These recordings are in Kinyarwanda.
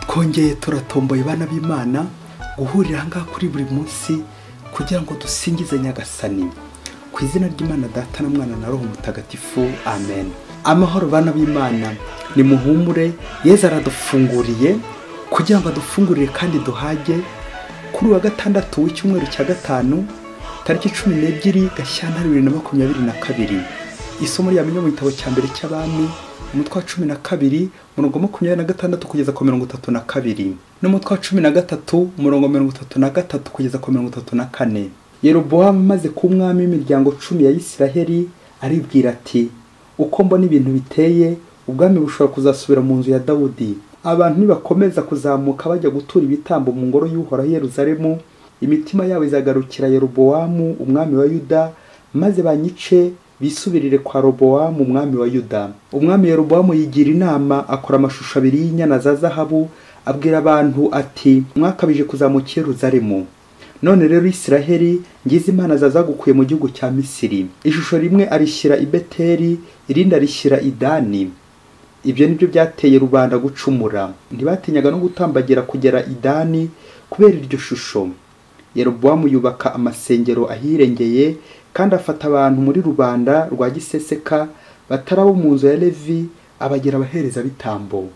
Twongeye turatomboye bana b'Imana guhurira aha ngaha kuri buri munsi kugira ngo dusingize Nyagasani. Ku izina ry'Imana Data na Mwana na Roho Mutagatifu, amen. Amahoro bana b'Imana, nimuhumure, Yezu aradufunguriye kugira ngo adufungurire kandi duhage. Kuri wa gatandatu w'icyumweru cya gatanu, tariki 12 Gashyantare 2022, isomo ryamenye mu gitabo cya mbere cy'Abami, umutwe wa 12 umurongo 26 kugeza ku 32, n'umutwe wa 13 umurongo 33 kugeza ku 34. Yerobowamu amaze kuba umwami w'imiryango 10 ya Isiraheli, aribwira ati: uko mbona ibintu biteye, ubwami bushobora kuzasubira mu nzu ya Dawudi. Abantu nibakomeza kuzamuka bajya gutura ibitambo mu ngoro y'Uhoraho i Yerusalemu, imitima yabo izagarukira Yerobowamu umwami wa Yuda, maze banyice bisubirire kwa Robowamu umwami wa Yuda. Umwami Yerobowamu yigira inama, akora amashusho abiri y'inyana za zahabu, abwira abantu ati: mwakabije kuzamuka i Yerusalemu. None rero Isiraheli, ngize imana zazagukuye mu gihugu cya Misiri. Ishusho rimwe arishyira i Beteli, irindi arishyira i Dani. Ibyo nibyo byateye rubanda gucumura. Ntibatinyaga no gutambagira kugera i Dani kubera iryo shusho. Yerobowamu yubaka amasengero ahirengeye, kandi afata abantu muri rubanda rwa giseseka batarabo mu nzu ya Levi, abagira abahereza bitambo.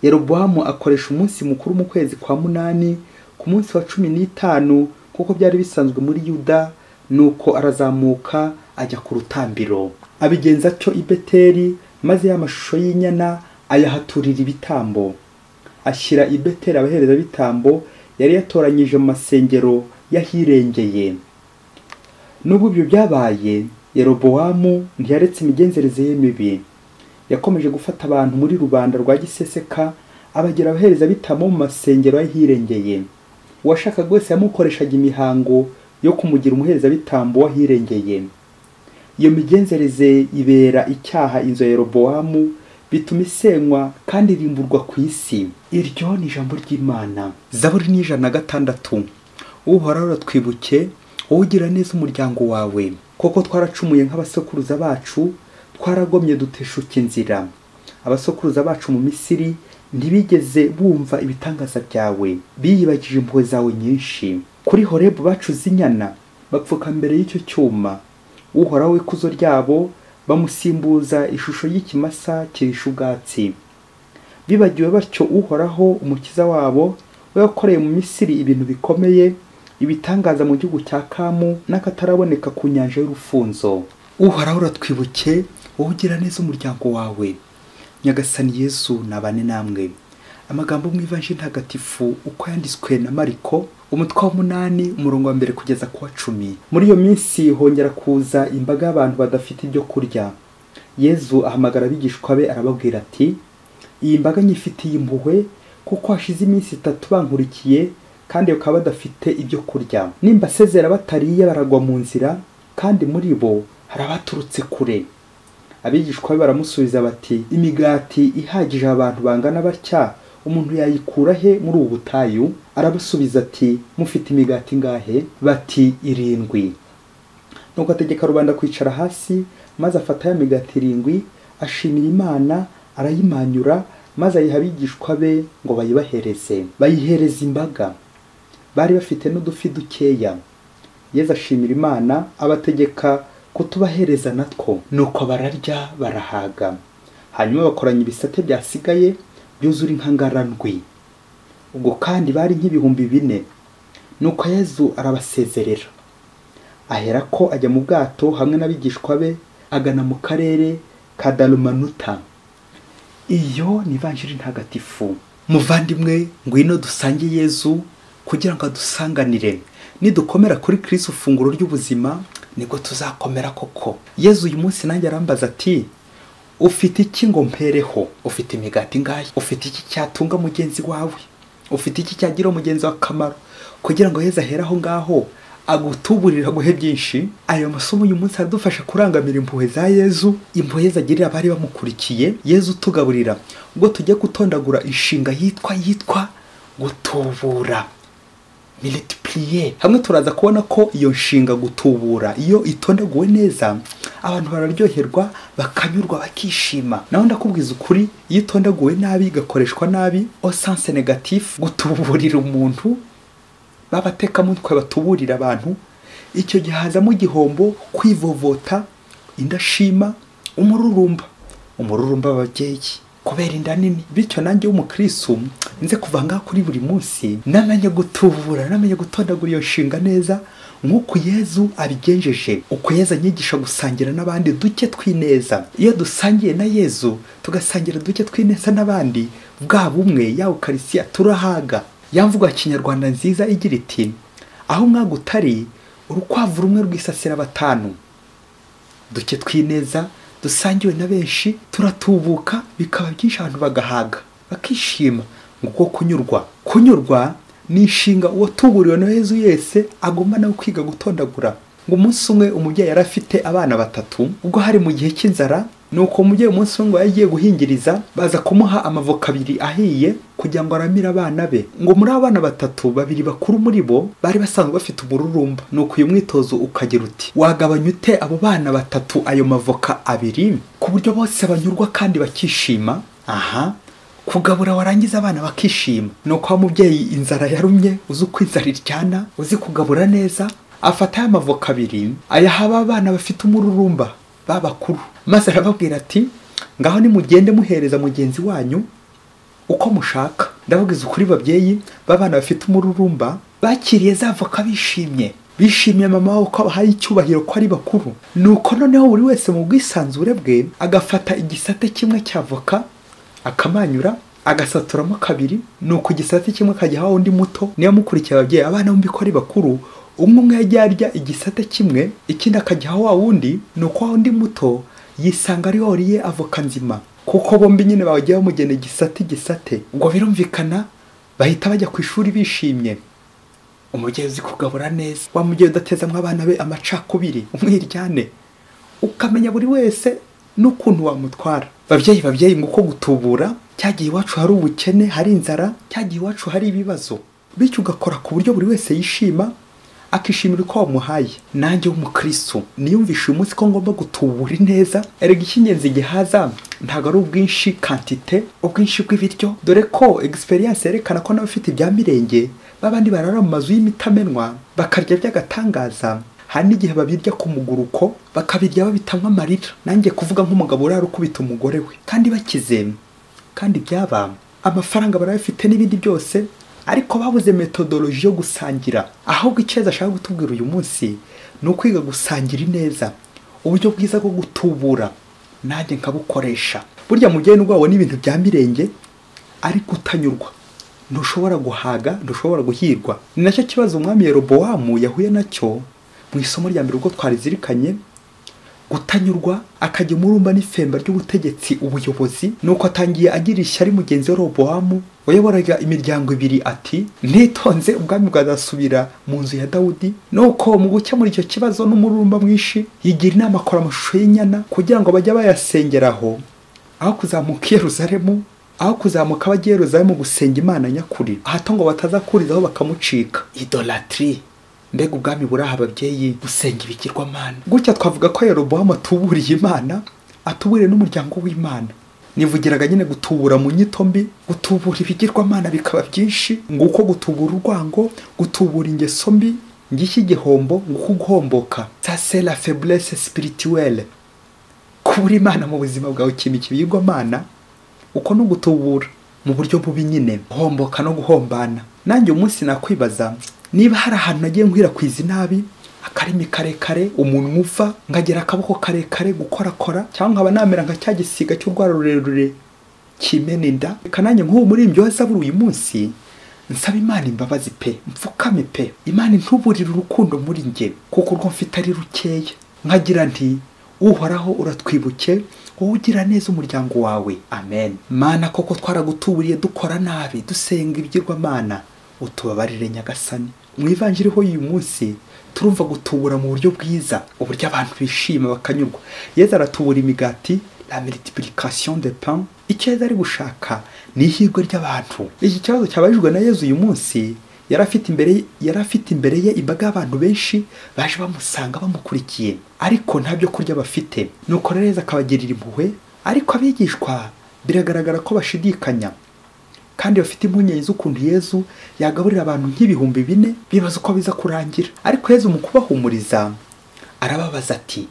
Yerobowamu akoresha umunsi mukuru mu kwezi kwa munani, ku munsi wa 15, kuko byari bisanzwe muri Yuda. Nuko arazamuka ajya ku rutambiro, abigenza atyo i Beteli, maze ya mashusho y'inyana ayahaturira ibitambo. Ashyira i Beteli abahereza bitambo yari yatoranyije mu masengero yahirengeye. Nubwo ibyo byabaye, Yerobowamu ntiyaretse imigenzereze ye mibi. Yakomeje gufata abantu muri rubanda rwa giseseka, abagira abahereza bitambo mu masengero yahirengeye. Uwashakaga wese yamukoreshaga imihango yo kumugira umuhereza bitambo wahirengeye. Iyo migenzereze ibera icyaha inzu ya Yerobowamu, bituma isenywa kandi irimburwa ku isi. Iryo ni ijambo ry'Imana. Zaburi ni 106. Uhoraho uratwibuke, wowe ugira neza umuryango wawe. Koko twaracumuye nk'abasokuruza bacu, twaragomye duteshuka inzira. Abasokuruza bacu mu Misiri ntibigeze bumva ibitangaza byawe, biyibagije impuhwe zawe nyinshi. Kuri Horebu bacuze inyana, bapfuka mbere y'icyo cyuma. Uhoraho ikuzo ryabo bamusimbuza ishusho y'ikimasa kirisha ubwatsi. Bibagiwe batyo Uhoraho umukiza wabo, we wakoreye mu Misiri ibintu bikomeye, ibitangaza mu gihugu cya Kamu n'akataraboneka ku nyanja y'urufunzo. Uhoraho uratwibuke, wowe ugira neza umuryango wawe. Nyagasani Yezu nabane namwe. Amagambo mu Ivanjiri ntagatifu uko yanditswe na Mariko, umutwe wa 8 umurongo wa 1 kugeza ku wa 10. Muri iyo minsi hongera kuza imbaga y'abantu badafite ibyo kurya. Yezu ahamagara abigishwa be arababwira ati: iyi mbaga nyifitiye impuhwe, kuko hashize iminsi 3 bankurikiye kandi bakaba badafite ibyo kurya. Nimbasezera batariye baragwa mu nzira, kandi muri bo hari abaturutse kure. Abigishwa be baramusubiza bati: imigati ihagije abantu bangana batya umuntu yayikura he muri ubu butayu? Arabasubiza ati: mufite imigati ingahe? Bati: 7. Nuko ategeka rubanda kwicara hasi, maze afata ya migati 7, ashimira Imana, arayimanyura, maze ayiha abigishwa be ngo bayibahereze. Bayihereza imbaga. Bari bafite n'udufi dukeya. Yezu ashimira Imana, abategeka kutubahereza natwo. Nuko bararya barahaga. Hanyuma bakoranya ibisate byasigaye byuzura inkangara ndwi. Ubwo kandi bari nk'ibihumbi 4. Nuko Yezu arabasezerera, aherako ajya mu bwato hamwe n'abigishwa be, agana mu karere ka Dalumanuta. Iyo ni Ivanjiri ntagatifu. Muvandimwe, ngwino dusange Yezu kugira ngo adusanganire. Nidukomera kuri Kristo ifunguro ry'ubuzima, nibwo tuzakomera koko. Yezu uyu munsi nanjye arambaza ati: ufite iki ngo mpereho? Ufite imigati ingahe? Ufite iki cyatunga mugenzi wawe? Ufite iki cyagira mugenzi wawe akamaro? Kugira ngo Yezu ahere aho ngaho agutuburira guhe byinshi. Ayo masomo uyu munsi aradufasha kurangamira impuhwe za Yezu, impuhwe Yezu agirira abari bamukurikiye. Yezu tugaburira. Ubwo tujye gutondagura inshinga yitwa gutubura. Multiplier. Hamwe turaza kubona ko iyo nshinga gutubura iyo itondaguwe neza abantu bararyoherwa, bakanyurwa, bakishima. Naho ndakubwiza ukuri, iyo itondaguwe nabi igakoreshwa nabi au sens négatif, gutuburira umuntu, babatekamutwe batuburira abantu, icyo gihe hazamo igihombo, kwivovota, indashima, umururumba. Umururumba w'ababyeyi kubera inda nini. Bityo nanjye w'umukristo nze kuva ngaha kuri buri munsi namenye gutubura, namenye gutondagura iyo nshinga neza nk'uko Yezu abigenjeje. Uko Yezu anyigisha gusangira n'abandi duke twineza. Iyo dusangiye na Yezu tugasangira duke twineza n'abandi, bwa bumwe ya Ukarisiya turahaga. Ya mvugo ya Kinyarwanda nziza igira iti aho umwaga utari urukwavu rumwe rwisasira batanu. Duke twineza dusangiwe na benshi turatubuka, bikaba byinshi, abantu bagahaga bakishima. Nguko kunyurwa. Kunyurwa ni inshinga uwo tuburiwe na Yezu yese agomba nawe kwiga gutondagura. Ngo umunsi umwe umubyeyi yari afite abana batatu, ubwo hari mu gihe cy'inzara. Nuko umubyeyi umunsi umwe ngo yagiye guhingiriza, baza kumuha amavoka abiri ahiye kugira ngo aramire abana be. Ngo muri abana batatu, babiri bakuru muri bo bari basanzwe bafite umururumba. Nuko uyu mwitozo ukagira uti wagabanya ute abo bana batatu ayo mavoka abiri ku buryo bose banyurwa kandi bakishima? Aha, kugabura warangiza abana bakishima. Nuko wa mubyeyi inzara yarumye, uzi uko inzara iryana, uzi kugabura neza, afata aya mavoka abiri ayaha abana bafite umururumba babakuru, maze arababwira ati ngaho nimugende muhereza mugenzi wanyu uko mushaka. Ndababwiza ukuri babyeyi, babana bafite umururumba bakiriye za voka bishimye, bishimiye mama wabo ko abahaye icyubahiro ko ari bakuru. Nuko noneho buri wese mu bwisanzure bwe agafata igisate kimwe cya voka akamanyura agasaturamo kabiri. Nuko igisate kimwe kajya undi muto, niyo mukurikiye ababyeyi abana bombi ko ari bakuru, umwe umwe yajya arya igisate kimwe ikindi akajya wa wundi. Nuko wa undi muto yisanga ari wariye avoka nzima, kuko bombi nyine bagiye bamugena igisate igisate. Ngo birumvikana bahita bajya ku ishuri bishimye. Umubyeyi uzi kugabura neza, wa mubyeyi udatezamwo abana be amacakubiri, umwiryane, ukamenya buri wese n'ukuntu wamutwara. Babyeyi babyeyi, nguko gutubura. Cyagiye iwacu hari ubukene, hari inzara, cyagiye iwacu hari ibibazo, bityo ugakora ku buryo buri wese yishima, akishimira uko wamuhaye. Nanjye w'umukristo niyumvisha uyu munsi ko ngomba gutubura ineza. Erega icy'ingenzi gihaza ntabwo ari ubwinshi, quantité, ubwinshi bw'ibiryo, dore ko experience yerekana ko n'abafite ibya mirenge babandi barara mu mazu y'imitamenwa bakarya by'agatangaza, hari n'igihe babirya ku muguruko bakabirya babitamwa amarira. Nanjye kuvuga nk'umugabo urara ukubita umugore we, kandi bakize, kandi byaba amafaranga barayafite n'ibindi byose, ariko babuze methodology yo gusangira. Ahubwo icyo ashaka gutubwira uyu munsi ni ukwiga gusangira ineza, uburyo bwiza bwo gutubura, nanjye nkabukoresha. Burya mubyeyi nubwo wabona ibintu bya mirenge ariko utanyurwa, ntushobora guhaga, ntushobora guhirwa. Ni nacyo kibazo umwami Yerobowamu yahuye nacyo mu isomo rya mbere ubwo twarizirikanye, gutanyurwa, akajya umurumba n'ifemba ry'ubutegetsi, ubuyobozi. Nuko atangiye agira ishyari mugenzi we Robowamu wayoboraga imiryango ibiri, ati ntitonze ubwami bwazasubira mu nzu ya Dawudi. Nuko mu gukemura icyo kibazo n'umururumba mwinshi, yigira inama akora amashusho y'inyana kugira ngo bajye bayasengeraho, aho kuzamuka i Yerusalemu, aho kuzamuka bajya i Yerusalemu gusenga Imana nyakuri, hato ngo batazakurizaho bakamucika. Idolatry, mbega ubwami buraha ababyeyi gusenga ibigirwamana. Gutya twavuga ko Yerobowamu atuburiye Imana, atuburiye n'umuryango w'Imana. Nivugiraga nyine gutubura mu nyito mbi, gutubura ibigirwamana bikaba byinshi, nguko gutubura urwango, gutubura ingeso mbi, ngiki igihombo, nguko guhomboka. Ça c'est la faiblesse spirituelle. Kubura Imana mu buzima bwawe kimika ibigirwamana, uko no gutubura mu buryo bubi nyine, guhomboka no guhombana. Nanjye umunsi nakwibaza niba hari ahantu nagiye nkwirakwiza inabi, akarimi karekare, umuntu uva nkagera akaboko karekare gukorakora, cyangwa nkaba namera nka cya gisiga cy'urwara rurerure kimena inda. Reka nanjye nk'ubu muri ibyo zaburi uyu munsi nsaba Imana imbabazi pe, mfukame pe, Imana intuburire urukundo muri njye, kuko urwo mfite ari rukeya. Nkagira nti Uhoraho uratwibuke, wowe ugira neza umuryango wawe. Amen. Mana koko twaragutuburiye dukora nabi, dusenga ibigirwamana, utubabarire Nyagasani. Mu ivanjiri ho uyu munsi turumva gutubura mu buryo bwiza, uburyo abantu bishima bakanyurwa. Yezu aratubura imigati, la multiplication de pain. Icyo Yezu ari gushaka ni ihirwe ry'abantu. Iki kibazo cyabajijwe na Yezu uyu munsi, Yari afite imbere ye imbaga y'abantu benshi baje bamusanga bamukurikiye, ariko nta byo kurya bafite. Nuko rero Yezu akabagirira impuhwe, ariko abigishwa biragaragara ko bashidikanya kandi bafite impungenge z'ukuntu Yezu yagaburira abantu nk'ibihumbi 4, bibaza uko biza kurangira. Ariko Yezu mu kubahumuriza arababaza ati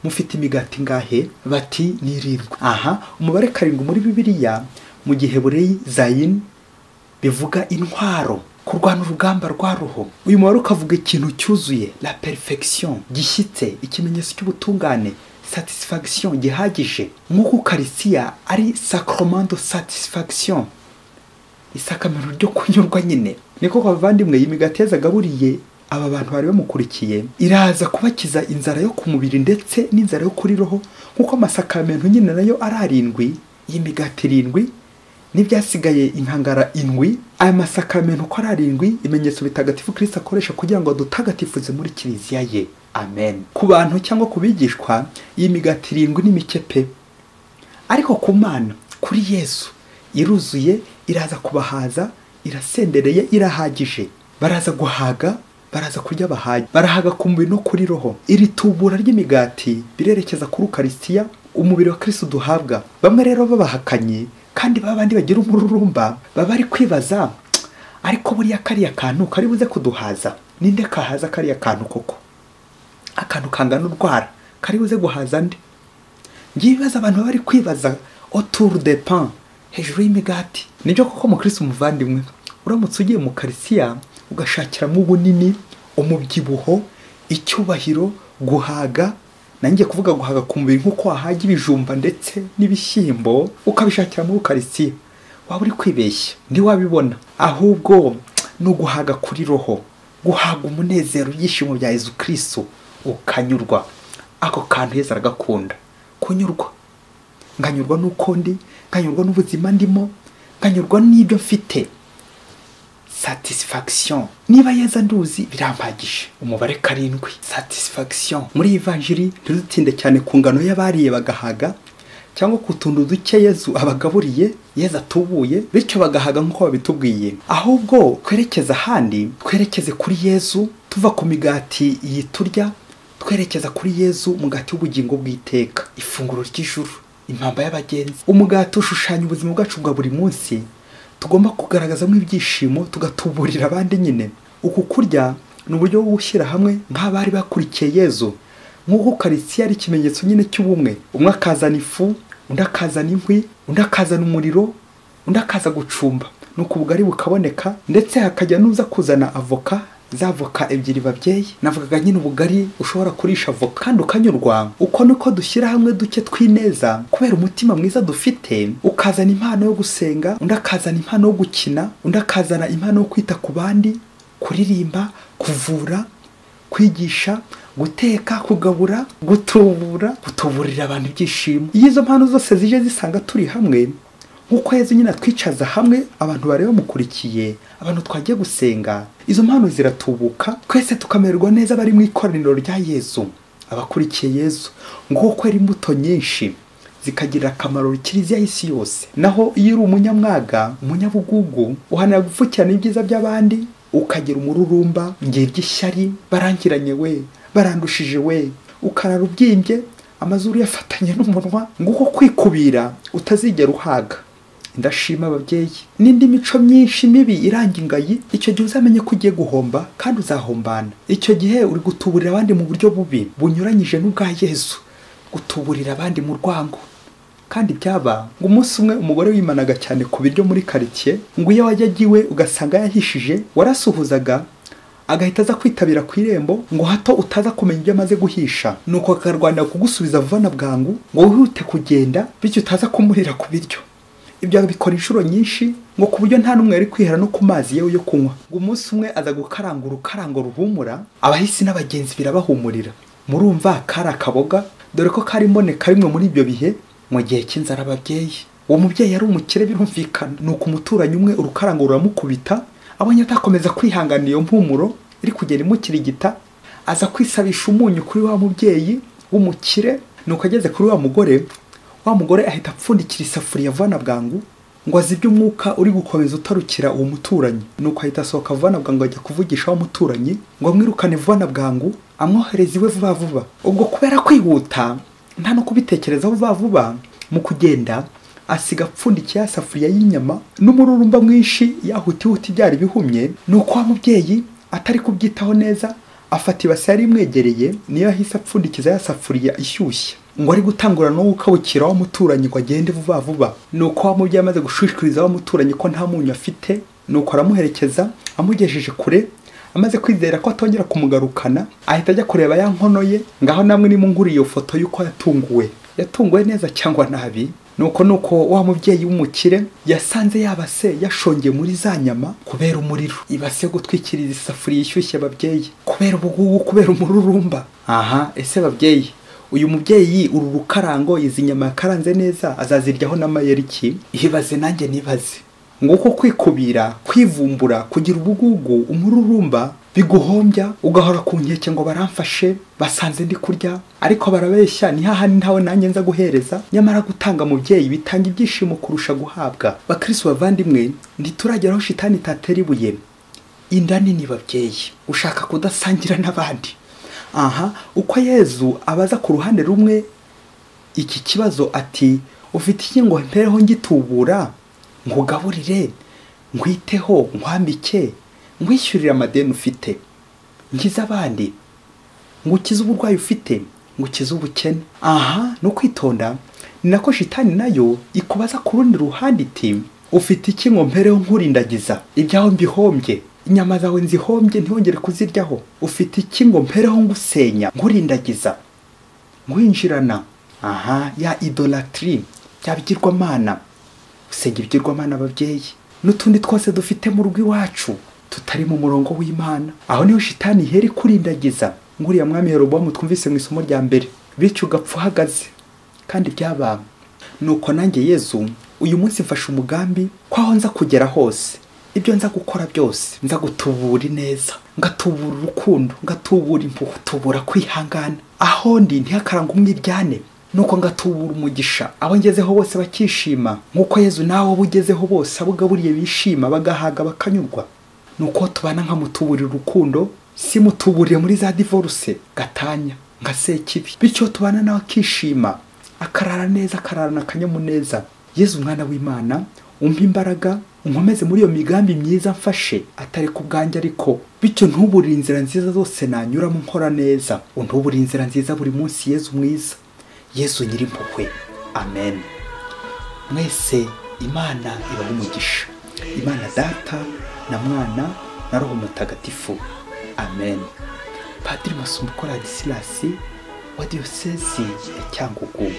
mufite imigati ingahe? Bati ni 7. Aha umubare 7 muri Bibiliya mu gihebureyi zayin bivuga intwaro, kurwana urugamba rwa roho. Uyu mubare ukavuga ikintu cyuzuye, la perfection, gishyitse, ikimenyetso cy'ubutungane, satisfaction, gihagije. Nk'uko Ukarisiya ari sacrement de satisfaction, isakamento ryo kunyurwa nyine. Niko bavandimwe, iyi migati Yezu agaburiye aba bantu bari bamukurikiye iraza kubakiza inzara yo ku mubiri ndetse n'inzara yo kuri roho, nk'uko amasakamento nyine nayo ari 7, iyi migati 7 n'ibyasigaye inkangara 7. Aya masakamento uko ari 7, ibimenyetso bitagatifu Kristo akoresha kugira ngo adutagatifuze muri kiliziya ye. Amen. Ku bantu cyangwa ku bigishwa iyi migati 7 ni mike pe, ariko ku Mana, kuri Yesu iruzuye, iraza kubahaza, irasendereye, irahagije. Baraza guhaga, baraza kurya bahaga, barahaga ku mubiri no kuri roho. Iri tubura ry'imigati birerekeza kuri Ukarisiya, umubiri wa Kristo duhabwa. Bamwe rero babahakanye kandi babandi bagira umururumba, baba bari kwibaza ariko buriya kariya kantu kari buze kuduhaza? Ninde kahaza kariya kantu koko? Akantu kangana urwara kari buze guhaza nde? Ngiye bibaza abantu bari kwibaza autour de pain, hejuru y'imigati. Nibyo koko mukristo umuvandimwe, uramutse ugiye mu Ukarisiya ugashakiramo ubunini, umubyibuho, icyubahiro, guhaga, nanjye kuvuga guhaga ku mubiri nk'uko wahaga ibijumba ndetse n'ibishyimbo, ukabishakira muri Ukarisiya, waba uri kwibeshya, ntiwabibona. Ahubwo ni uguhaga kuri roho, guhaga umunezero, ibyishimo bya Yezu Kristo, ukanyurwa. Ako kantu Yezu aragakunda, kunyurwa. Nkanyurwa n'uko ndi, nkanyurwa n'ubuzima ndimo, nkanyurwa n'ibyo mfite. Satisfaction. Niba Yezu anduzi birampagije. Umubare 7, satisfaction. Muri Ivanjiri ntidutinde cyane ku ngano y'abariye bagahaga, cyangwa ku tuntu duke Yezu abagaburiye, Yezu atubuye, bityo bagahaga nk'uko babitubwiye. Ahubwo twerekeza ahandi, twerekeze kuri Yezu, tuva ku migati yiturya, twerekeza kuri Yezu, umugati w'ubugingo bw'iteka, ifunguro ry'ijuru, impamba y'abagenzi. Umugati ushushanya ubuzima bwacu bwa buri munsi, tugomba kugaragazamo ibyishimo, tugatuburira abandi nyine. Uku kurya ni uburyo bwo gushyira hamwe nk'abari bakurikiye Yezu, nk'uko Ukarisiya ari ikimenyetso nyine cy'ubumwe. Umwe akazana ifu, undi akazana inkwi, undi akazana umuriro, undi akaza gucumba, nuko ubugari bukaboneka, ndetse hakajya n'uza kuzana avoka, za avoka 2 babyeyi. Navugaga nyine ubugari ushobora kurisha avoka kandi ukanyurwa. Uko niko dushyira hamwe duke twineza kubera umutima mwiza dufite. Ukazana impano yo gusenga, undi akazana impano yo gukina, undi akazana impano yo kwita ku bandi, kuririmba, kuvura, kwigisha, guteka, kugabura, gutubura, gutuburira abantu ibyishimo. Iyo izo mpano zose zije zisanga turi hamwe, nk'uko Yezu nyine atwicaza hamwe, abantu bari bamukurikiye, abantu twagiye gusenga, izo mpano ziratubuka, twese tukamererwa neza bari mu ikoraniro rya Yezu, abakurikiye Yezu. Nguko kwera imbuto nyinshi zikagirira akamaro kiliziya y'isi yose. Naho iyo uri umunyamwaga, umunyabugugu, uhanira gupfukirana ibyiza by'abandi, ukagira umururumba, ngiye iby'ishyari, barangiranye we, barandushije we, ukarara ubyimbye, amazuru yafatanye n'umunwa. Nguko kwikubira utazigera uhaga. Ndashima ababyeyi n'indi mico myinshi mibi iranga ingayi. Icyo gihe uzamenye ko ugiye guhomba kandi uzahombana. Icyo gihe uri gutuburira abandi mu buryo bubi bunyuranyije n'ubwa Yezu, gutuburira abandi mu rwango. Kandi byaba ngo umunsi umwe umugore wimanaga cyane ku biryo muri quartier, ngo iyo wajyaga iwe ugasanga yahishije, warasuhuzaga agahita aza kwitabira ku irembo ngo hato utaza kumenya ibyo amaze guhisha. Nuko akarwanira kugusubiza vuba na bwangu ngo wihute kugenda, bityo utaza kumurira ku biryo. Ibyo bikora inshuro nyinshi ngo ku buryo nta n'umwe yari kwihera no ku mazi yewe yo kunywa. Ngo umunsi umwe aza gukaranga urukarango ruhumura, abahisi n'abagenzi birabahumurira. Murumva kari akaboga, dore ko kari imboneka rimwe muri ibyo bihe mu gihe cy'inzara ababyeyi. Uwo mubyeyi yari umukire birumvikana. Nuko umuturanyi umwe urukarango ruramukubita, abonye atakomeza kwihangana iyo mpumuro iri kugera imukirigita, aza kwisabisha umunyu kuri wa mubyeyi w'umukire. Nuko ageze kuri wa mugore, wa mugore ahita apfundikira isafuriya vuba na bwangu, ngo azibye umwuka uri gukomeza utarukira uwo muturanyi. Nuko ahita asohoka vuba na bwangu ajya kuvugisha wa muturanyi ngo amwirukane vuba na bwangu, amwohereze iwe vuba vuba. Ubwo kubera kwihuta nta no kubitekerezaho vuba vuba, mu kugenda asiga apfundikiye ya safuriya y'inyama n'umururumba mwinshi yahutihuti byari bihumye. Nuko wa mubyeyi atari kubyitaho neza afata ibase yari imwegereye, niyo yahise apfundikiza ya safuriya ishyushye ngo ari gutangura no gukabukira wa muturanyi ngo agende vuba vuba. Nuko wa mubyeyi amaze gushishikariza wa muturanyi ko nta munyu afite, nuko aramuherekeza amugejeje kure, amaze kwizera ko atongera kumugarukana, ahita ajya kureba ya nkono ye. Ngaho namwe nimunguriye iyo foto y'uko yatunguwe, yatunguwe neza cyangwa nabi. Nuko wa mubyeyi w'umukire yasanze yabase yashongeye muri za nyama kubera umuriro, ibase gutwikiriza isafuriya ishyushye babyeyi, kubera ubugugu, kubera umururumba. Aha, ese babyeyi, uyu mubyeyi uru rukarango, izi nyama yakaranze neza azaziryaho n'amayeri iki? Ibaze nanjye nibaze. Nguko kwikubira, kwivumbura, kugira ubugugu, umururumba biguhombya, ugahora ku nkeke ngo baramfashe basanze ndi kurya, ariko barabeshya, ni hahandi ntawe nanjye nza guhereza. Nyamara gutanga mubyeyi bitanga ibyishimo kurusha guhabwa. Bakristo bavandimwe, ntituragera aho shitani itatera ibuye. Inda nini babyeyi, ushaka kudasangira n'abandi. Aha, uko Yezu abaza ku ruhande rumwe iki kibazo ati ufite iki ngo mpereho ngitubura, nkugaburire, nkwiteho, nkwambike, nkwishyurire amadeni ufite, nkize abandi, ngukize uburwayi ufite, ngukize ubukene. Aha, no kwitonda. Ni nako shitani nayo ikubaza ku rundi ruhande iti ufite iki ngo mpereho nkurindagiza, ibyawe mbihombye, inyama zawe nzihombye ntihongere kuziryaho. Ufite iki ngo mpereho ngusenya, nkurindagiza, nkwinjirana. Aha, ya idolatry, bya bigirwamana, usenga ibigirwamana ababyeyi, n'utundi twose dufite mu rugo iwacu tutari mu murongo w'Imana. Aho niho shitani ihera ikurindagiza. Nguriya mwami Yerobowamu twumvise mu isomo rya mbere, bityo ugapfa uhagaze kandi byaba. Nuko nanjye Yezu uyu munsi mfashe umugambi ko aho nza kugera hose, ibyo nza gukora byose, nza gutubura ineza, ngatubura urukundo, ngatubura impuhwe, tubura kwihangana. Aho ndi ntihakaranga umwiryane. Nuko ngatubura umugisha, abo ngezeho bose bakishima, nkuko Yezu nawe abo ugezeho bose abo ugaburiye bishima, bagahaga, bakanyurwa. Nuko tubana nkamutuburira urukundo, si mutuburire muri za divorce, gatanya, nka sekibi. Bityo tubana nawe akishima, akarara neza, akararana akanyamuneza. Yezu mwana w'Imana, umpa imbaraga, unkomeze muri iyo migambi myiza mfashe, atari ku bwanjye ariko. Bityo ntuburire inzira nziza zose nanyuramo nkora neza, untuburire inzira nziza buri munsi Yezu mwiza, Yezu nyirimpuhwe. Amen. Mwese Imana ibahe umugisha. Imana Data na Mwana na Roho Mutagatifu. Amen. Padiri Masumbuko Ladislas wa Diyosezi ya Cyangugu.